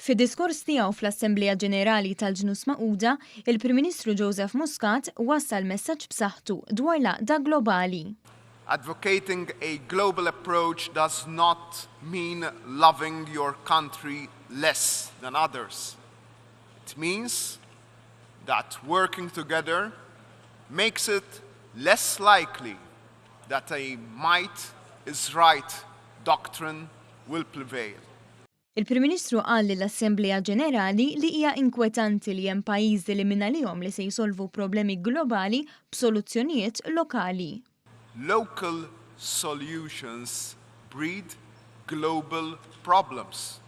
Fid-diskors tiegħu fl-Assemblea Ġenerali tal-Ġnus Magħquda, il-Prim Ministru Joseph Muscat wassal messaġġ b'saħħtu dwar l-għaqda globali. Advocating a global approach does not mean loving your country less than others. It means that working together makes it less likely that a might is right doctrine will prevail. Il-Prim Ministru qal lill-Assemblea Ġenerali li hija inkwetanti li hemm pajjiżi li mingħalihom li se jsolvu problemi globali b'soluzzjonijiet lokali. Local solutions breed global problems,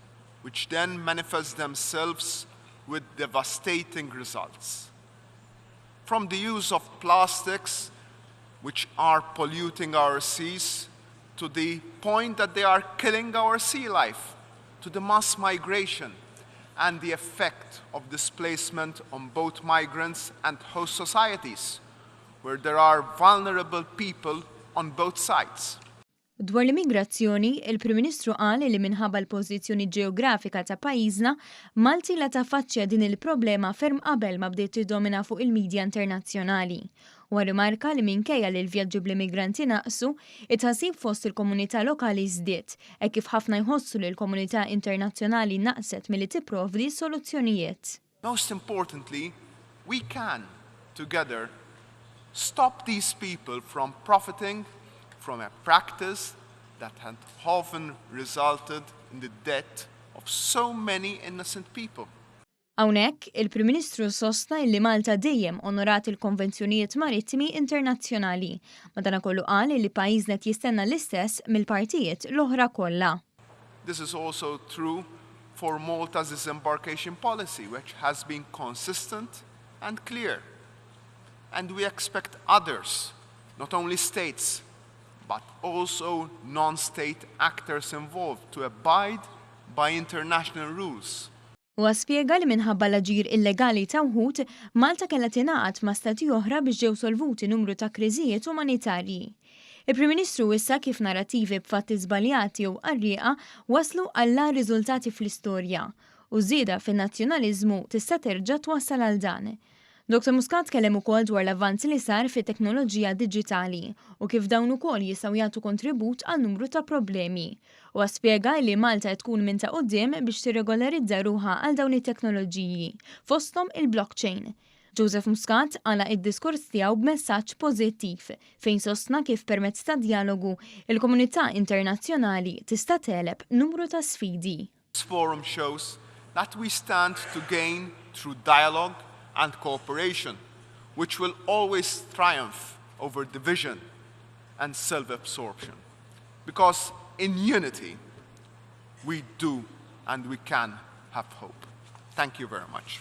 which then manifest themselves with devastating results. From the use of plastics, which are polluting our seas, to the point that they are killing our sea life, to the mass migration and the effect of displacement on both migrants and host societies, where there are vulnerable people on both sides. Dwar l-immigrazzjoni, il-Prim Ministru qal li minħabba l-pożizzjoni ġeografika ta' pajjiżna, Malta ilha taffaċċja din il-problema ferm qabel ma bdiet tiddomina fuq il-medja internazzjonali. U rimarka li minkejja li l-vjaġġi bl-immigranti naqsu, it-tħassib fost il-komunità lokali żdied, e kif ħafna jħossu li l-komunità internazzjonali naqset milli tipprovdi soluzzjonijiet. Most importantly, we can, together, stop these people from profiting from a practice that had often resulted in the death of so many innocent people. Hawnhekk, il-Prim Ministru sostna illi Malta dejjem onorat il-konvenzjonijiet marittimi internazzjonali. Madanakollu qal li pajjiżna jistenna l-istess mill-partijiet l-oħra kollha. This is also true for Malta's disembarkation policy, which has been consistent and clear. And we expect others, not only states, but also non-state actors involved to abide by international rules. U spjega li minħabba l-aġir illegali ta' wħud, Malta kellha tingħaqad ma' stati oħra biex ġew solvuti numru ta' kriżijiet umanitarji. Il-Prim Ministru wissa kif narrativi b'fatti żbaljati u qarrieqa waslu għall-agħar riżultati fl-istorja u żieda fin-nazzjonaliżmu tista' terġa' twassal għal dan. Dr. Muscat tkellem ukoll dwar l-avvanzi li sar fit-teknoloġija diġitali u kif dawn ukoll jistgħu jagħtu kontribut għal numru ta' problemi. U spjega li Malta tkun minn ta' quddiem biex tirregolarizza ruħha għal dawn it-teknoloġiji, fosthom il-blockchain. Joseph Muscat għalaq id-diskors tiegħu b'messaġġ pożittiv fejn sostna kif permezz ta' dialogu il-komunità internazzjonali tista' tegħleb numru ta' sfidi. This forum shows that we stand to gain through dialogue and cooperation, which will always triumph over division and self-absorption. Because in unity, we do and we can have hope. Thank you very much.